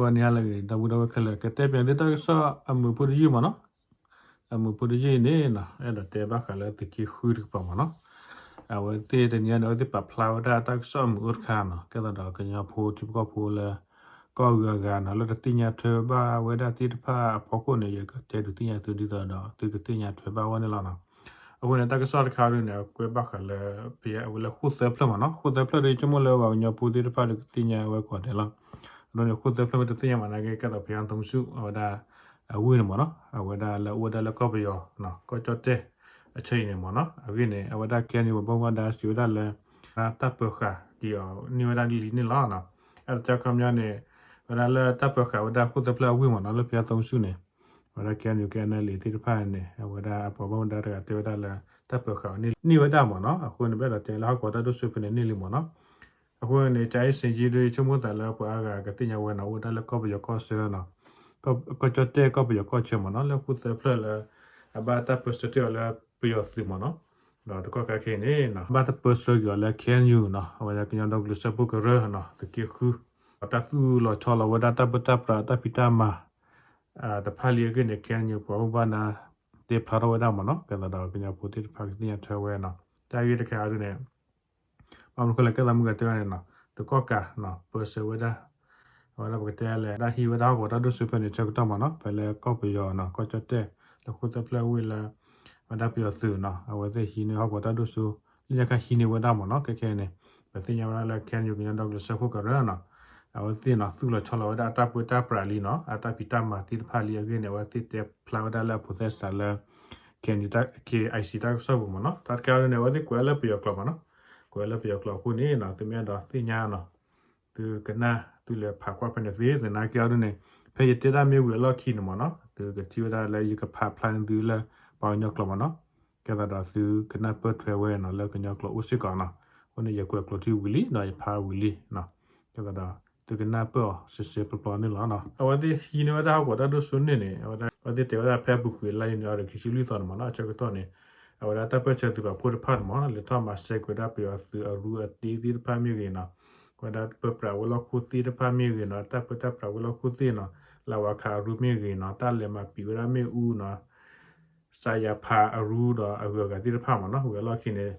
ဂီၤနံၤဟါလၢအဂ့ၤ ဒီပုၢ်ဒီဝဲၢ်ခဲလၢာ် ကတဲပၠးသုတၢ်ကစီၣ်အမုာ်ဖိတယုၢ်မ့ၢ်နီၤ. အမုာ်ဖိတယုၢ်အံၤန့ၣ်နီၤ အဲၣ်ဒိးတဲဘၣ်ဃးလၢသုးက့ဃုတကပၤမ့ၢ်နီၤ. အဝဲသ့ၣ်တနံၤညါန့ၣ် အဝဲသ့ၣ်ပာ်ဖျါဝဲဒၣ်တၢ်ကစီၣ်အမုာ်အိၣ်တခါနီၤ ကဲသးဒီးကညီဖိထံဖိကီၢ်ဖိလၢ ကီၢ်ဂုၤအဂၤနီၤ လၢတသ့ၣ်ညါထွဲဘၣ်ဝဲဒၣ်သ့ၣ်တဖၣ်အဖီခိၣ်န့ၣ် ယကတဲဒုးသ့ၣ်ညါသုဒ်သိးဒီး သုကသ့ၣ်ညါထွဲဘၣ်ဝဲန့ၣ်လီၤနီၤ. အဃိန့ၣ် တၢ်ကစီၣ်တခါဒ်န့ၣ် အကွဲးဘၣ်ဃးလၢ ဖဲအဝဲလၢဃိၣ်သၢဖျၢၣ်မ့ၢ်နီၤ. ဃိၣ်သၢဖျၢၣ်ဒီး ယဆိကမိၣ်လၢပှၤကညီဖိသ့ၣ်တဖၣ်ဒီးကသ့ၣ်ညါဝဲကိးဂၤဒဲးလီၤ. အဃိန့ၣ် ဃိၣ်သၢဖျၢၣ်မ့ၢ်တသ့ၣ်ညါမးနာ်က့ ကဲသးဖဲအသီဆူၣ် အဝဲဒၣ် အဝ့ၢ်န့ၣ်မ့ၢ်နီၤ အဝဲဒၣ်လၢအိၣ်ဝဲဒၣ်လၢကီၢ်ပယီၤ ကီၢ်ကၠီၣ်တဲၣ် အဆၢအံၤန့ၣ်မ့ၢ်နီၤ. အဂ့ၢ်န့ၣ် အဝဲဒၣ် KNU ပှၤဘၣ်မူဘၣ်ဒါစံးဝဲဒၣ်လၢ တၢ်ပၢၤဃာ်က့ၤအီၤန့ၢ်ဝဲဒၣ်လံန့ၣ်လီၤ. အဲၣ်ဒိးတဲခီပညီန့ၣ် ဝဲဒၣ်လၢတၢ်ပၢၤဃာ်ဝဲဒၣ်ဃိၣ်သၢဖျၢၣ်အဝ့ၢ်မ့ၢ်နီၤ လၢဖဲအသီဆူၣ်န့ၣ် အဝဲဒၣ် KNU KNLA သ့ၣ်တဖၣ်န့ၣ် အဝဲဒၣ်အပှၤဘၣ်မူဘၣ်ဒါတဂၤတဲဝဲဒၣ်လၢ တၢ်ပၢၤဃာ်အီၤန့ၢ်ဝဲဒၣ်မ့ၢ်နီၤ. အဃိန့ၣ် ပအဲၣ်ဒိးတဲလၢဟီၣ်ကဝီၤတၢ်ဒိၣ်စိဖဲန့ၣ်န့ၢ်လံမ့ၢ်နီၤ. အဃိန့ၣ် ကၠၤအ့ၣ်စ့ကၠံဒီး ယဆိကမိၣ်သးလၢပှၤအါဂၤကသ့ၣ်ညါဝဲနီၤ အိၣ်ဝဲဒၣ်လၢကီၢ်ပယီၤကီၢ်ဆၢနီၤ ကီၢ်ကၠီၣ်တဲၣ်ကီၢ်ပယီၤကီၢ်ဆၢမ့ၢ်နီၤ လၢဃိၣ်သၢဖျၢၣ်လၢ အဘၣ်တၢ်ပၢဆှၢတ့ၢ်အီၤလၢပယီၤသုးမ့ၢ်နီၤ. ဒီးတကီၢ်ခါခဲအံၤန့ၣ် ဘၣ်တၢ်ပၢဆှၢက့ၤအီၤလၢ KNU နီၤ အဝဲဒၣ်ကညီဒီကလုာ်စၢဖှိၣ်ကရၢနီၤ သုးက့ဃု တၢ်သူၣ်လီၤဆီလီၤဝဲဒၣ်တၢ်ပၢတၢ်ပြးတၢ်ဖံးတၢ်မၤ တဖၣ်လံအဂ့ၢ်န့ၣ် KNU ပှၤဘၣ်မူဘၣ်ဒါ တဲဖျါထီၣ်ဝဲဒၣ်မ့ၢ်နီၤ ကဲသးဒီးကညီဖိသ့ၣ်တဖၣ်ကသ့ၣ်ညါထွဲဝဲနီၤ တၢ်ဂ့ၢ်တခါအံၤဒ်န့ၣ် ဘၣ်မနုၤဃိလဲၣ် ကဲသးမုၢ်ဂၤတဲဝဲန့ၣ်နီၤ သုးကီၣ်ကးနီၤ ပၢဆှၢဝဲဒၣ် အဝဲဒၣ်ပကတဲလဲၣ် ဒၣ်ဟံးဝဲဒၣ်ဟီၣ်ကဝီၤတၢ်ဒိၣ်စိဖဲန့ၣ် ဆၢကတီၢ်မ့ၢ်နီၤ ဖဲလၢကီၢ်ပယီၤနီၤ ကီၢ်ကၠီၣ်တဲၣ် လၢဃိၣ်သၢဖျၢၣ်ဝ့ၢ်လၢ ဝဲဒၣ်ပယီၤသုးနီၤ အဝဲသ့ၣ်ဟံးန့ၢ်ဟီၣ်ကဝီၤတၢ်ဒိၣ်စိ လၢညါခါဟံးန့ၢ်ဝဲဒၣ်မ့ၢ်နီၤ ခဲခဲအံၤန့ၣ် ပသ့ၣ်ညါဝဲဒၣ်လၢ KNU ကညီဒီကလုာ်စၢဖှိၣ်ကရၢနီၤ အဝဲသ့ၣ်နီၤ သူၣ်လီၤဆီလီၤဝဲဒၣ်အတၢ်ပၢတၢ်ပြးလံနီၤ အတၢ်ဖံးတၢ်မၤသ့ၣ်တဖၣ်လံအဂ့ၢ်န့ၣ် အဝဲသ့ၣ်တဲဖျါဝဲဒၣ်လၢအဖိးသဲစးလၢ KNU KIC တၢ်ကစီၣ်ပူၤမ့ၢ်နီၤ တၢ်တခါအံၤဒ်န့ၣ် အဝဲသ့ၣ်ကွဲးလၢပယီၤကျိာ်မ့ၢ်နီၤ ကွဲးလၢပယီၤကျိာ်အဃိန့ၣ်နီၤ သုမ့ၢ်အဲၣ်ဒိးသ့ၣ်ညါနီၤ သုကနၣ် သုလဲၤဖးကွၢ်ဖဲန့ၣ်သ့ သနာ်က့အံၤဒ်န့ၣ် ဖဲယတဲတၢ်မ့ၢ်ဝံၤအလီၢ်ခံန့ၣ်မ့ၢ်နီၤ သုကထံၣ်ဝဲဒၣ်လၢယကဖးဖျါန့ၢ်သုလၢပှၤကညီကျိာ်မ့ၢ်နီၤ ကဲသးဒီးသုကနၢ်ပၢၢ်ထွဲဝဲနီၤ လၢကညီကျိာ်အိၣ်စ့ၢ်ကီးနီၤ အဃိန့ၣ် ယကွဲးကျိာ်ထံဝံၤလံဒီးယဖးဝံၤလံနီၤ ကဲသးဒီးသုကနၢ်ပၢၢ်အီၤစဲးစဲးပျီပျီန့ၣ်လီၤနီၤ အဝဲသ့ၣ်ဟံးန့ၢ်ဝဲဒၣ်ဟီၣ်ကဝီၤတၢ်ဒိၣ်စိန့ၢ်န့ၣ် အဝဲသ့ၣ်တဲဝဲဒၣ်ဖဲအပူၤကွံာ်လါယနူၤအါရံၤ ခံဆံလွံၢ်သီန့ၣ်မ့ၢ်နီၤ အဆၢကတီၢ်န့ၣ် အဝဲဒၣ်တၢ်ပၢၢ်ဆၢသုးပာ်ဖှိၣ်တဖၣ်န့ၣ်မ့ၢ်နီၤ လဲၤထီၣ်မၤစဲးကွံာ်ဝဲဒၣ်ပယီၤသုးအရူအတ့သ့ၣ်တဖၣ်မ့ၢ်ဂ့ၤနီၤ အဝဲဒၣ်ပၢပြးဝဲၤလီၢ်ခိၣ်သ့ၣ်တဖၣ်မ့ၢ်ဂ့ၤနီၤ တၢ်ပၢတၢ်ပြးဝဲၤလီၢ်ခိၣ်သ့ၣ်နီၤ လၢဝါခးအရူမ့ၢ်ဂ့ၤနီၤ တၢ်လဲၤမၤပံာ်ဝဲဒၣ်မ့ၣ်အူနီၤ စးယၤဖးအရူဒီးအဂုၤအဂၤသ့ၣ်တဖၣ်မ့ၢ်နီၤ ဝံၤအလီၢ်ခံန့ၣ်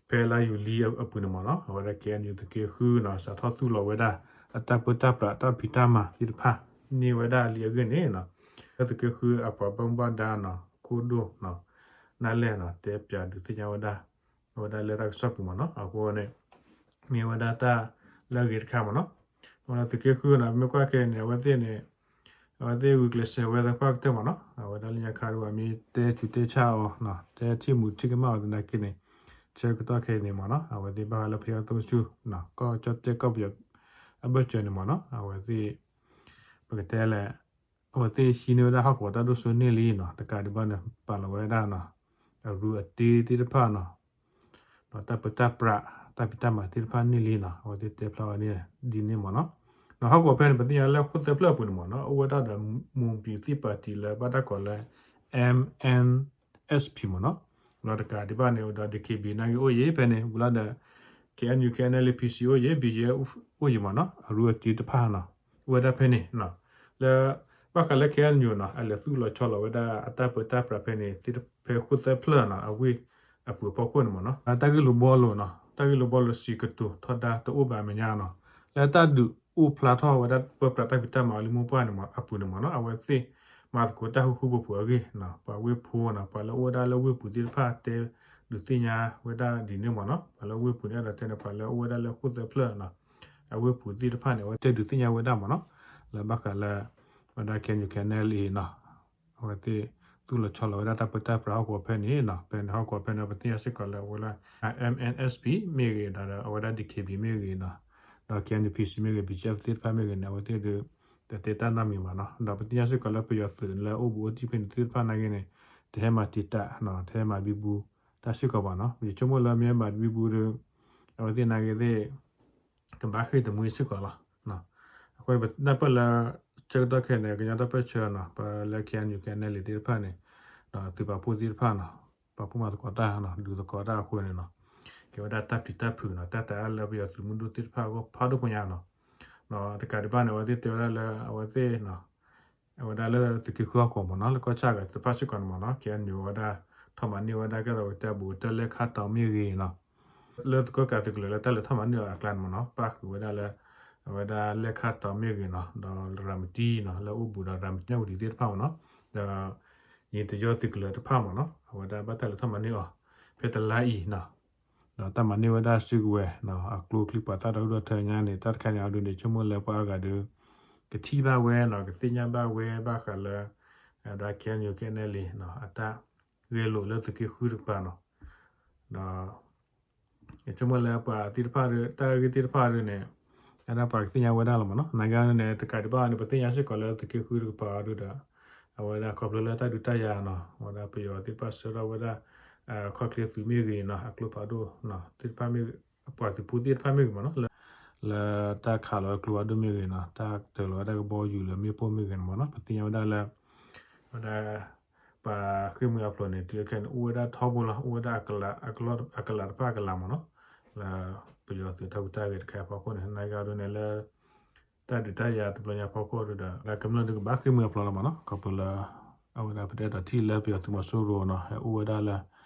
ဖဲလါယူၤလံအပူၤန့ၣ်မ့ၢ်နီၤ အဝဲဒၣ် KNU သုးက့ဃုနီၤ စးထီၣ်သူၣ်လီၤဝဲဒၣ် အတၢ်ပၢတၢ်ပြးတၢ်ဖံးတၢ်မၤသ့ၣ်တဖၣ် န့ၢ်ဝဲဒၣ်လံအဂ့ၢ်န့ၣ်နီၤ လၢသုးက့ဃုအပှၤဘၣ်မူဘၣ်ဒါနီၤ ခိၣ်ဒိၣ်နီၤ နၢ်လဲၢ်နီၤ တဲပၠးဒုးသ့ၣ်ညါဝဲဒၣ် အဝဲဒၣ်လၢတၢ်ကစီၣ်ပူၤမ့ၢ်နီၤ အဃိန့ၣ် မ့ၢ်ဝဲဒၣ်တၢ်လၢအဂ့ၤတခါမ့ၢ်နီၤ အဝဲဒၣ်သုးက့ဃုနီၤ မ့ၢ်ကွၢ်ခဲအံၤန့ၣ် အဝဲသ့ၣ်န့ၣ် အဝဲသ့ၣ်ဂုာ်ကျဲးစၢးဝဲသပှၢ်ကတၢၢ်မ့ၢ်နီၤ အဝဲဒၣ်လၢညါခါဒ်ဝဲမ့ၢ်တဲဆူးတဲဆါအီၤ တဲထံၣ်မူးထံၣ်ကမၣ်အီၤသနာ်က့န့ၣ် ဆၢကတီၢ်ခဲအံၤန့ၣ်မ့ၢ်နီၤ အဝဲသ့ၣ်ဘၣ်ဃးလၢဖဲအသီဆူ ကီၢ်ကၠီၣ်တဲၣ်ကီၢ်ပယီၤ အဘၢၣ်စၢၤန့ၣ်မ့ၢ်နီၤ အဝဲသ့ၣ် ပကတဲလဲၣ် အဝဲသ့ၣ်ဟံးန့ၢ်ဝဲဒၣ်ဟီၣ်ကဝီၤတၢ်ဒိၣ်စိန့ၢ်လံနီၤ တကးဒံးဘၣ်န့ၣ် ပာ်လီၤဝဲဒၣ်နီၤ အရူအတ့သ့ၣ်တဖၣ်နီၤ ဒီးတၢ်ပၢတၢ်ပြး တၢ်ဖံးတၢ်မၤသ့ၣ်တဖၣ်န့ၢ်လံနီၤ အဝဲသ့ၣ်တဲဖျါဝဲန့ၣ် ဒ်န့ၣ်မ့ၢ်နီၤ ဒီးဟီၣ်ကဝီၤဖဲန့ၣ် ပသ့ၣ်ညါလၢဃိၣ်သၢဖျၢၣ်အပူၤန့ၣ်မ့ၢ်နီၤ အိၣ်ဝဲဒၣ်ဒီး မွန်ပြည်သူ့ပါတီ လၢဘၣ်တၢ်ကိးလၢ MNSP မ့ၢ်နီၤ ဒီးတကးဒံးဘၣ်န့ၣ်ဒီး DKBA နာ်က့အိၣ်ယံၤဖဲန့ၣ် ဝံၤလီၤဒီး KNU KNLA PC အိၣ်ယံၤ BGF အိၣ်ယံၤမ့ၢ်နီၤ အရူအတ့တဖၣ်နီၤ အိၣ်ဝဲဒၣ်ဖဲန့ၣ် လၢ ဘၣ်ဃးလၢ KNU နီၤ အလဲၤသူၣ်လီၤဆီလီၤဝဲဒၣ်အတၢ်ပၢတၢ်ပြးဖဲန့ၣ်သ့ၣ်တဖၣ် ဖဲဃိၣ်သၢဖျၢၣ်နီၤ အဝ့ၢ်အပူၤအဖီခိၣ်န့ၣ်မ့ၢ်နီၤ တၢ်ဂ့ၢ်လိာ်ဘှီလိာ်နီၤ တၢ်ဂ့ၢ်လိာ်ဘှီလိာ်စံးကတိၤထီဒါတအိၣ်ဘၣ်အမဲာ်ညါနီၤ လၢတၢ်ဒုးအိၣ်ဖျါထီၣ်ဝဲဒၣ်ပၢပြးတၢ်ဖံးတၢ်မၤလၢမိၢ်ပှၢ်န့ၣ်မ့ၢ် အပူၤန့ၣ်မ့ၢ်နီၤ အဝဲသ့ၣ်မၤသကိးတၢ်ဃူဃူဖိးဖိးအဂ့ၢ်နီၤ ပှၤဝ့ၢ်ဖိနီၤ ပှၤလၢအိၣ်ဝဲဒၣ်လၢဝ့ၢ်ပူၤသ့ၣ်တဖၣ်တဲဒုးသ့ၣ်ညါဝဲဒၣ်ဒ်န့ၣ်မ့ၢ်နီၤ ပှၤလၢဝ့ၢ်ပူၤန့ၣ်အဲၣ်ဒိးတဲန့ၣ် ပှၤလၢအိၣ်ဝဲဒၣ်လၢဃိၣ်သၢဖျၢၣ်နီၤ အဝ့ၢ်ပူၤသ့ၣ်တဖၣ်န့ၣ် အဝဲတဲဒုးသ့ၣ်ညါဝဲဒၣ်မ့ၢ်နီၤ လၢဘၣ်ဃးလၢ ဝဲဒၣ် KNU KNLA နီၤ အဝဲသ့ၣ်သူၣ်လီၤဆီလီၤဝဲဒၣ်တၢ်ပၢတၢ်ပြးဟီၣ်ကဝီၤဖဲန့ၣ်နီၤ ဖဲန့ၣ်ဟီၣ်ကဝီၤဖဲန့ၣ် ပသ့ၣ်ညါစ့ၢ်ကီးလၢအဝဲလၢ MNSP မ့ၢ်ဂ့ၤဒီး အဝဲဒၣ် DKBA မ့ၢ်ဂ့ၤနီၤ ဒီး KNU PC မ့ၢ်ဂ့ၤ BGF သ့ၣ်တဖၣ်မ့ၢ်ဂ့ၤန့ၣ် အဝဲသ့ၣ်ဒုး တတဲတၢ်နီတမံၤဘၣ်နီၤ ဒီးပသ့ၣ်ညါစ့ၢ်ကီးလၢပယီၤသုးလၢအိၣ်ဘူးအိၣ်တံၢ်ဖဲန့ၣ်သ့ၣ်တဖၣ်နာ်က့န့ၣ် တဟဲမၤတံာ်တာ်နီၤ တဟဲမၤဘံဘူတၢ်စ့ၢ်ကီးဘၣ်နီၤ ယဆိကမိၣ်လၢမ့ၢ်ဟဲမၤဘံဘူဒီး အဝဲသ့ၣ်နာ်က့သ့ၣ် ကဘၣ်ဃ့ၢ်တမှံစ့ၢ်ကီးလီၤ. အဃိန့ၣ် ပနၢ်ပၢၢ်လၢ ဆၢကတီၢ်ခဲအံၤန့ၣ် ကညီတၢ်ပၢၢ်ဆၢနီၤ ပှၤလၢ KNU KNLA သ့ၣ်တဖၣ်န့ၣ် ဒီးသုးပာ်ဖှိၣ်သ့ၣ်တဖၣ်နီၤ ပာ်ဖှိၣ်မၤသကိးတၢ်နီၤ ဒုးသကိးတၢ်အဃိန့ၣ်နီၤ ကဲဝဲဒၣ်တၢ်ပျံၤတၢ်ဖုးနီၤ တၢ်တာ်အါလၢပယီၤသုးမုၢ်ဒိၣ်သ့ၣ်တဖၣ်အဂီၢ်ဖးဒိၣ်ဖိညါနီၤ တကးဒံးဘၣ်န့ၣ် အဝဲသ့ၣ်တဲဝဲဒၣ်လၢ အဝဲသ့ၣ် အဝဲဒၣ်လၢသုးက့ဃုဟီၣ်ကဝီၤမ့ၢ်နီၤ လၢကီၢ်ဆၣ်ဂၤသ့ၣ်တဖၣ်စ့ၢ်ကီးန့ၣ်မ့ၢ်နီၤ KNU အဝဲဒၣ် ထီၣ်မၤန့ၢ်ဝဲဒၣ်ကဲသိး ကတဲဘူးတၢ်လဲၣ်ခါတီမ့ၢ်ဂ့ၤနီၤ လၢသုးကီၣ်ကးသုးကလၢၤလၢတၢ်လဲၤထီၣ်မၤန့ၢ်အီၤအကျါန့ၣ်မ့ၢ်နီၤ ပၣ်ဃုာ်ဝဲဒၣ်လၢ အဝဲဒၣ်လဲၣ်ခါတီမ့ၢ်ဂ့ၤနီၤ ဒီးရၤမတံနီၤ လၢအိၣ်ဘူးဒီးရၤမတံညၣ်ဝတံၤသ့ၣ်တဖၣ်မ့ၢ်နီၤ ဒီး ယံာ်တယီသုးကလၢၤတဖၣ်မ့ၢ်နီၤ အဝဲဒၣ်ဘၣ်တၢ်လဲၤထီၣ်မၤန့ၢ်အီၤ ဖဲတလါအံၤနီၤ ဒီးတၢ်မၤန့ၢ်ဝဲဒၣ်စုကဝဲၤ အကျိချံပှၤသၣ်ဒီဒူၣ်ဒီထၢညါန့ၣ် တၢ်တခါန့ၣ်အဒိန့ၣ် ဆိကမိၣ်လၢပှၤအါဂၤဒီး ကထံၣ်ဘၣ်ဝဲနီၤ ကသ့ၣ်ညါဘၣ်ဝဲဘၣ်ဃးလၢ ဒၣ် KNU KNLA အတၢ်ဂဲၤလိာ်လၢသုးက့ဃုတကပၤနီၤ ဒီး ယဆိကမိၣ်လၢပှၤသ့ၣ်တဖၣ်ဒီး တၢ်ဂ့ၢ်သ့ၣ်တဖၣ်ဒီးန့ၣ် ဒၣ်ပှၤကသ့ၣ်ညါဝဲဒၣ်လီၤမ့ၢ်နီၤ နာ်က့န့ၣ် တကးဒံးဘၣ်န့ၣ် ပသ့ၣ်ညါစ့ၢ်ကီးလၢသုးက့ဃုတကပၤအီၤဒီး အဝဲဒၣ်ခီဖျိလၢတၢ်ဒုးတၢ်ယၤနီၤ အဝဲဒၣ်ပယီၤသ့ၣ်တဖၣ်ဆှၢထီၣ်ဝဲဒၣ် ခီၣ်ချ့သုးမ့ၢ်ဂ့ၤနီၤ အကျိဖးဒိၣ်သ့ၣ်တဖၣ်မ့ၢ် ပှၤသုးဖိသ့ၣ်တဖၣ်မ့ၢ်ဂ့ၤမ့ၢ်နီၤ လၢတၢ်ခးလီၤအကျိဖးဒိၣ်မ့ၢ်ဂ့ၤနီၤ တၢ်တၢၤလီၤဝဲဒၣ်ကဘီယူၤလၢမ့ၣ်ပိၢ်မ့ၢ်ဂ့ၤန့ၣ်မ့ၢ်နီၤ ပသ့ၣ်ညါဝဲဒၣ်လၢ အဝဲဒၣ် ပှၤဃ့ၢ်မှံဟးဖျိးန့ၣ် တုၤခဲအံၤန့ၣ် အိၣ်ဝဲဒၣ်ထီဘိလီၤ အိၣ်ဝဲဒၣ်အကလးတဖၣ်အကလးမ့ၢ်နီၤ လၢပယီၤသုးတၢ်ဟူးတၢ်ဂဲၤတခါအံၤအဖီခိၣ်န့ၣ် နာ်က့အဒိန့ၣ်လၢ တၢ်ဒုးတၢ်ယၤတဘျီညါအဖီခိၣ်ဒီး လၢကမျၢၢ်ဒုးကဘၣ်ဃ့ၢ်မှံဟးဖျိးလီၤမ့ၢ်နီၤ ခီဖျိလၢ အဝဲဒၣ်ပတဲဒီးထံၣ်လၢပယီၤသုးမီၤစိရိၤနီၤ ဟဲအိၣ်ဝဲဒၣ်လၢ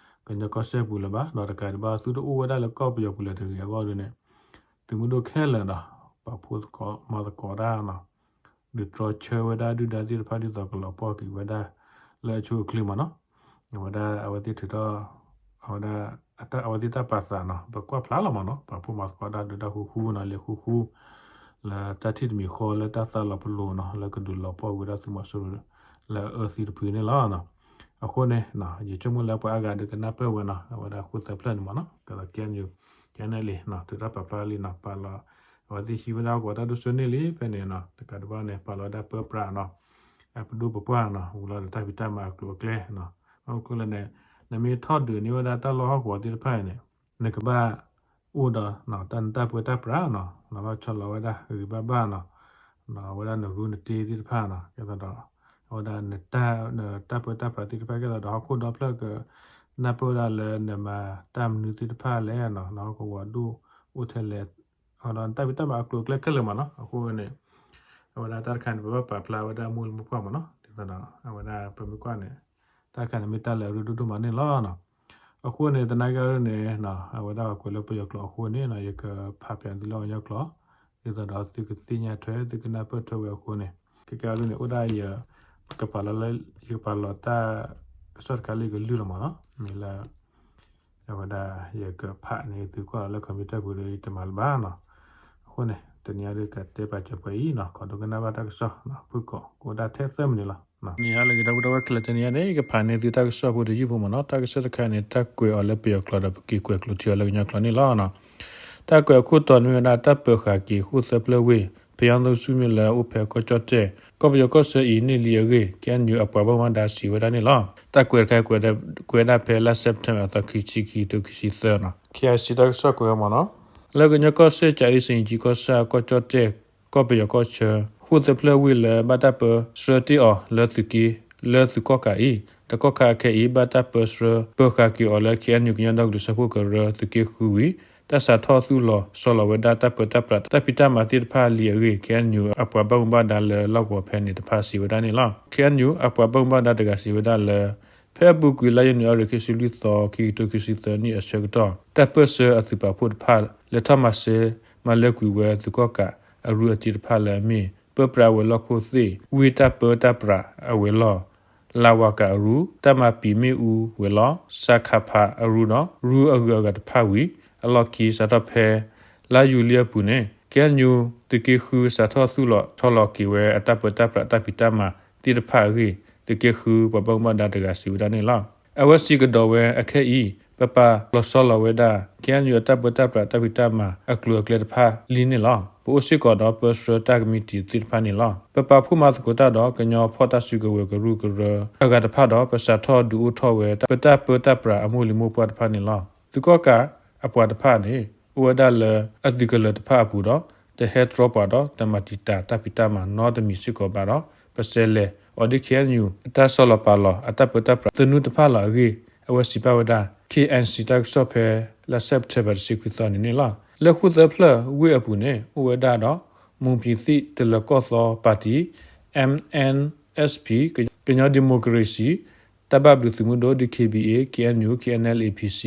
ကညီကီၢ်စဲၣ်ပူၤလၢၤဘၣ် ဒီးတကးဒံးဘၣ်သုတအိၣ်ဝဲဒၣ်လၢကီၢ်ပယီၤပူၤလၢၤတဂ့ၤအဂီၢ်ဒ်န့ၣ် သုးမုၢ်ဒိၣ်ခဲလၢာ်ဒီး ပာ်ဖှိၣ်သကိးမၤသကိးတၢ်နီၤ ဒုးတြီဆၢဝဲဒၣ်ဒုၣ်ဒါသ့ၣ်တဖၣ်ဒ်သိးကလီၤပှီၢ်က့ၤဝဲဒၣ် လၢအဆိအချ့မ့ၢ်နီၤ အဝဲဒၣ်အဝဲသ့ၣ်ထုးထီၣ် အဝဲဒၣ် အဝဲသ့ၣ်တၢ်ပာ်သးနီၤ ပကွၢ်ဖျါလီၤမ့ၢ်နီၤ ပာ်ဖှိၣ်မၤသကိးတၢ်ဒုးတၢ်ဃူဃူနီၤ လဲၤဃူဃူ လၢတၢ်ထံၣ်တမံၤဃီလၢတၢ်သးလီၤပလိာ်နီၤ လၢကဒုးလီၤပှီၢ်ဝဲဒၣ်သုးမီၤစိရိၤ လၢအအၢသံတဖုန့ၣ်လီၤ. အဃိန့ၣ် ယဆိကမိၣ်လၢပှၤအါဂၤဒုးကနၢ်ပၢၢ်ဝဲနီၤ အဝဲဒၣ်ဃိၣ်သၢဖျၢၣ်န့ၣ်မ့ၢ်နီၤ ကဲသိး KNU KNLA နီၤ ထုးတၢ်ပာ်ဖျါလံနီၤ ပာ်လီၤ အဝဲသ့ၣ်ဟံးဝဲဒၣ်ဟီၣ်ကဝီၤတၢ်ဒိၣ်စိန့ၢ်လံ ဖဲန့ၣ်နီၤ တကးဒံးဘၣ်န့ၣ် ပာ်လီၤဝဲဒၣ်ပၢပြးနီၤ အပဒိၣ်ပပှၢ်နီၤ ဝံၤလီၤဒီးတၢ်ဖံးတၢ်မၤအကျိၤအကျဲနီၤ ဘၣ်မနုၤအဃိလဲၣ်န့ၣ် နမ့ၢ်ထီၣ်ဒုးန့ၢ်ဝဲဒၣ်တၢ်လီၢ်ဟီၣ်ကဝီၤသ့ၣ်တဖၣ်အံၤန့ၣ် နကဘၣ်အိၣ်ဒီး တၢ်နတၢ်ပၢတၢ်ပြးနီၤ နဘၣ်ဆီလီၤဝဲဒၣ်ဂ့ၤဘၣ်ဘၣ်နီၤ အဝဲဒၣ်နရူနတ့သ့ၣ်တဖၣ်နီၤ ကဲသိးဒီး အဝဲဒၣ် နတၢ်ပၢတၢ်ပြးသ့ၣ်တဖၣ် ကဲသိးဒီးဟီၣ်ခိၣ်ဒီဖျၢၣ်က နၢ်ပၢၢ်ဝဲဒၣ်လၢနမၤတၢ်မနုၤသ့ၣ်တဖၣ်လဲၣ်နီၤ နဟီၣ်ကဝီၤဒိၣ်အိၣ်ထဲလဲၣ် ဒီးနတၢ်ဖံးတၢ်မၤအကျိၤအကျဲခဲလၢာ်မ့ၢ်နီၤ အဃိန့ၣ် အဝဲဒၣ်တၢ်တခါန့ၣ် ပဘၣ်ပာ်ဖျါဝဲဒၣ်မိၢ်လံမိၢ်ပှၢ်မ့ၢ်နီၤ ဒ်သိးဒီး အဝဲဒၣ်ပမ့ၢ်ကွၢ်န့ၣ် တၢ်တခါန့ၣ်မ့ၢ်တၢ်လၢအရ့ဒိၣ်ဒိၣ်မးန့ၣ်လီၤ. အဃိန့ၣ် သနာ်က့အံၤန့ၣ် အဝဲဒၣ်ပှၤကွဲးလၢပယီၤကျိာ်အဃိန့ၣ် ယကဖးပၠးသုလၢပှၤကညီကျိာ် ဒ်သိးဒီးသုကသ့ၣ်ညါထွဲ သုကနၢ်ပၢၢ်ထွဲဝဲအဃိန့ၣ် ခဲကဲအံၤန့ၣ် အိၣ်ဒၣ်ယ ကပာ်လီၤလၢ ယကပာ်လီၤတၢ်ကစီၣ်တခါလၢယကလုၢ်လီၤမ့ၢ်နီၤ မ့ၢ်လၢ အဝဲဒၣ်ယကဖးန့ၢ်သုကွၢ်လီၤလၢ computer ပူၤဒီး ယတမၤလၢၤဘၣ်နီၤ. အဃိန့ၣ် တနံၤအံၤဒုးကတဲပာ်စၢၤပှဲၤအံၤနီၤ ကီးဒိကနၣ်ဘၣ်တၢ်ကစီၣ် ဖုၣ်ကိာ်ကအိၣ်ဒၣ်ထဲသၢမံးနံးလီၤ. နံၤဟါလၢအဂ့ၤ ဒီပုၢ်ဒီဝဲၢ်ခဲလၢာ် တနံၤအံၤန့ၣ် ယကဖးန့ၢ်သုတၢ်ကစီၣ်ဖိတယုၢ်ဖိမ့ၢ်နီၤ. တၢ်ကစီၣ်တခါန့ၣ် တၢ်ကွဲးအီၤလၢပယီၤကျိာ်ဒီးပက့ၤကွဲးကျိးထံအီၤလၢကညီကျိာ်န့ၣ်လီၤ. တၢ်ကွဲးအခိၣ်တီန့ၣ်မ့ၢ်ဝဲဒၣ် တၢ်ပၢၤဃာ်က့ၤဃိၣ်သၢဖျၢၣ်ဝ့ၢ် ဖယီသူစူမ့ၢ်လၢအိၣ်ဖဲကီၢ်ကၠီၣ်တဲၣ် ကီၢ်ပယီၤကီၢ်ဆၢအံၤန့ၢ်လံအဂ့ၢ် KNU အပှၤဘၣ်မူဘၣ်ဒါစံးဝဲဒၣ်န့ၣ်လီၤ. တၢ်ကွဲးတခါကွဲးဒၣ်ဖဲလါ September အသီခံဆံခံကထိခံဆံသၢနီၤ KIC တၢ်ကစီၣ်ကွဲးဝဲမ့ၢ်နီၤ. လၢကညီကီၢ်စဲၣ် ကၠၤအ့စ့ၣ်ကၠံကီၢ်ဆၣ် ကီၢ်ကၠီၣ်တဲၣ် ကီၢ်ပယီၤကီၢ်ဆၢ ဃိၣ်သၢဖျၢၣ်ဝ့ၢ်လၢဘၣ်တၢ်ပၢဆှၢတ့ၢ်အီၤလၢသုးက့ လၢသုးကီၣ်ကးအံၤ တကီၢ်ခါအခဲအံၤ ဘၣ်တၢ်ပၢဆှၢပၢၤဃာ်က့ၤအီၤလၢ KNU ကညီဒီကလုာ်စၢဖှိၣ်ကရၢသုးက့ဃုဝံၤ တၢ်စးထီၣ်သူၣ်လီၤဆီလီၤဝဲဒၣ်တၢ်ပၢတၢ်ပြးတၢ်ဖံးတၢ်မၤသ့ၣ်တဖၣ်လံအဂ့ၢ် KNU အပှၤဘၣ်မူဘၣ်ဒါလၢလီၢ်ကဝီၤဖဲန့ၣ်တဖၣ်စံးဝဲဒၣ်န့ၣ်လီၤ. KNU အပှၤဘၣ်မူဘၣ်ဒါတဂၤစံးဝဲဒၣ်လၢ ဖဲအပူၤကွံာ်လါယနူၤအါရံၤခံဆံလွံၢ်သီ ခံကထိခံဆံသၢနံၣ်အဆၢကတီၢ် တၢ်ပၢၢ်ဆၢအသုးပာ်ဖှိၣ်တဖၣ် လဲၤထီၣ်မၤစၢၤ မၤလၢကွံာ်ဝဲသုးကီၣ်ကးအရူအတံၢ်တဖၣ်လၢအမ့ၢ် ပၢပြးဝဲၤလီၢ်ခိၣ်သ့ၣ် ဝ့ၢ်တၢ်ပၢတၢ်ပြးအဝဲၤလီၢ် လါဝါကးအရူ တၢ်မၤပံာ်မ့ၣ်အူဝဲၤလီၢ် စးခးဖးအရူဒီး ရူအဂုၤအဂၤတဖၣ်ဝံၤ အလီၢ်ခံစးထီၣ်ဖဲ လါယူၤလံအပူၤန့ၣ် KNU သုးက့ဃုစးထီၣ်သူၣ်လီၤဆီလီၤက့ၤဝဲအတၢ်ပၢတၢ်ပြးတၢ်ဖံးတၢ်မၤသ့ၣ်တဖၣ်အဂ့ၢ် သုးက့ဃုပှၤဘၣ်မူဘၣ်ဒါတဂၤစံးဝဲဒၣ်န့ၣ်လီၤ. အဝဲစံးကဒီးဝဲအခဲအံၤ ပပာ်လီၤဆီလီၤဝဲဒၣ် KNU အတၢ်ပၢတၢ်ပြးတၢ်ဖံးတၢ်မၤအကျိၤအကျဲတဖၣ်လံန့ၣ်လီၤ. ပအိၣ်စ့ၢ်ကီးဒီးပၢဆှၢတၢ်ကမံးတံာ်သ့ၣ်တဖၣ်န့ၣ်လီၤ. ပပာ်ဖှိၣ်မၤသကိးတၢ်ဒီးကညီဖီၣ်တၢ်စုကဝဲၤကရူၢ်ကရၢအဂၤတဖၣ်ဒီး ပစးထီၣ်ဒုးအိၣ်ထီၣ်ဝဲပတၢ်ပၢတၢ်ပြးအမိၢ်လံၤမိၢ်ပှၢ်တဖၣ်န့ၣ်လီၤ. သုးကီၣ်ကးအပှၤတဖၣ်န့ၣ် အိၣ်ဝဲဒၣ်လၢအသုးကလၢၤတဖၣ်အပူၤဒီး တဟဲတြီပှၤဒီးတမၤတံာ်တာ်တၢ်ဖံးတၢ်မၤနီတမံၤစ့ၢ်ကီးဘၣ်ဒီး ပဆဲးလဲၤအီၤဒ် KNU အတၢ်ဆီလီၤပာ်လီၤအတၢ်ပၢတၢ်ပြးသနူတဖၣ်လီၤအဂ့ၢ် အဝဲစံးဘၣ်ဝဲဒၣ် KNC တၢ်ကစီၣ်ဖဲလါစဲးပထ့ဘၢၣ်တဆံခွံသီန့ၣ်န့ၣ်လီၤ. လၢဃိၣ်သၢဖျၢၣ်ဝ့ၢ်အပူၤန့ၣ် အိၣ်ဝဲဒၣ်ဒီး မွန်ပြည်သူ့တလၢၤကီၢ်သီပါတီ MNSP ကညီဒီမိုကရေစီ တၢ်ဘၣ်ဘျုးသုးမုၢ်ဒိၣ် DKBA KNU KNLA PC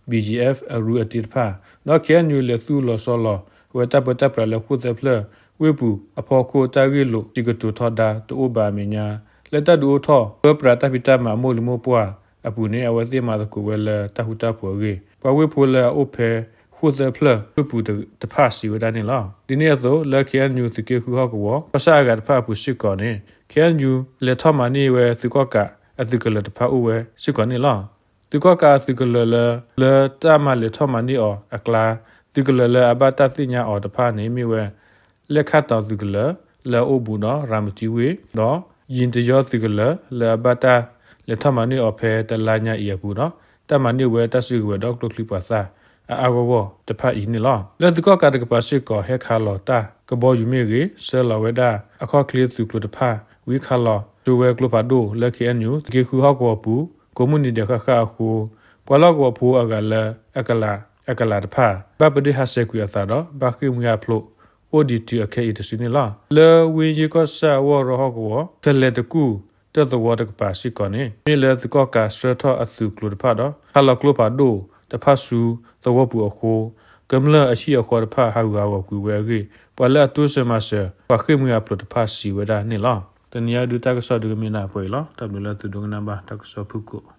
BGF အရူအတ့တဖၣ် ဒီး KNU လဲၤသူၣ်လီၤဆီလီၤ အဝဲတၢ်ပၢတၢ်ပြးလၢဃိၣ်သၢဖျၢၣ် ဝ့ၢ်ပူၤအဖီခိၣ် တၢ်ဂ့ၢ်လိာ်စံးကတိၤထီဒါတအိၣ်ဘၣ်အမဲာ်ညါ လၢတၢ်ဒုးအိၣ်ထီၣ် ပၢပြးတၢ်ဖံးတၢ်မၤအမိၢ်လံၤမိၢ်ပှၢ်အပူၤန့ၣ် အဝဲသ့ၣ်မၤသကိးဝဲလၢတၢ်ဃူတၢ်ဖိးအဂ့ၢ် ပှၤဝ့ၢ်ဖိလၢအအိၣ်ဖဲဃိၣ်သၢဖျၢၣ် ဝ့ၢ်ပူၤတဖၣ်စံးဝဲဒၣ်န့ၣ်လီၤ. ဒ်န့ၣ်အသိး လၢ KNU သုးက့ဃုဟီၣ်ကဝီၤ ကီၢ်ဆၣ်အဂၤတဖၣ်အပူၤစ့ၢ်ကီးန့ၣ် KNU လဲၤထီၣ်မၤန့ၢ်ဝဲသုးကီၣ်ကးအသုးကလၢၤတဖၣ်အိၣ်ဝဲစ့ၢ်ကီးန့ၣ်လီၤ. သုးကီၣ်ကးအသုးကလၢၤလၢ လၢတၢ်မၤလဲၤထီၣ်မၤန့ၢ်အီၤအကျါ သုးကလၢၤလၢအဘၣ်တၢ်သ့ၣ်ညါအီၤတဖၣ်န့ၣ်မ့ၢ်ဝဲ လဲၣ်ခၣ်တီၤသုးကလၢၤ လၢအအိၣ်ဘူးဒီးရၤမတံဝ့ၢ် ဒီး ယံၤတယီသုးကလၢၤ လၢအဘၣ်တၢ်လဲၤထီၣ်မၤန့ၢ်အီၤဖဲတလါညါအံၤအပူၤဒီး တၢ်မၤန့ၢ်ဝဲတၢ်စုကဝဲၤဒီးကျိချံမျိာ်သၣ် အအါဂီၢ်ဂီၢ်တဖၣ်အံၤန့ၣ်လီၤ. လၢသုးကီၣ်ကးတကပၤစ့ၢ်ကီး ဟဲခးလီၤတၢ်ကဘီယူၤမ့ၢ်ဂ့ၤ ဆှၢလီၤဝဲဒၣ်အခီၣ်ချ့သုးကျိၤတဖၣ် ဝံခးလီၤစိဝဲကျိဖးဒိၣ်လၢ KNU သုးက့ဃုဟီၣ်ကဝီၤပူၤ ကိးမုၢ်နံၤဒဲးဃၣ်ဃၣ်အဃိ ပှၤလီၢ်ကဝီၤဖိအဂၤလၢအကလး အကလးတဖၣ် ဘၣ်ပဒ့ၣ်ဟးဆဲးကွံာ်အသးဒီး ဘၣ်ဃ့ၢ်မှံဟးဖျိး အိၣ်ဒံးတုၤအခဲအံၤတစုန့ၣ်လီၤ. လၢဝ့ၢ်ယ့ၢ်ကီၢ်ဆၣ်ဝီၢ်ရီဟီၣ်ကဝီၤ ခဲလဲၤတကူၣ်တၢၣ်သဝီတကပၤစ့ၢ်ကီးန့ၣ် မ့ၢ်လၢသုးကီၣ်ကးဆှၢထီၣ်အသုးကျိၤတဖၣ်ဒီး ခးလီၤကျိဖးဒိၣ်တဖၣ်ဆူသဝီပူၤအဃိ ကမျၢၢ်အဟံၣ်အဃီတဖၣ်ဟးဂူာ်ဟးဂီၤကွံာ်ဝဲအဂ့ၢ် ပှၤလၢအတိစၢၤမၤစၢၤ ပှၤဃ့ၢ်မှံဟးဖျိးတဖၣ်စံးဝဲဒၣ်န့ၣ်လီၤ. တနံၤအံၤဒုးတၢ်ကစီၣ်ဒုးကမ့ၢ်ဒၣ်ပှဲၤအံၤလီၤ. တၢ်ဘျုးလၢသုဒိကနၣ်ဘၣ်တၢ်ကစီၣ်ဖုၣ်ကိာ်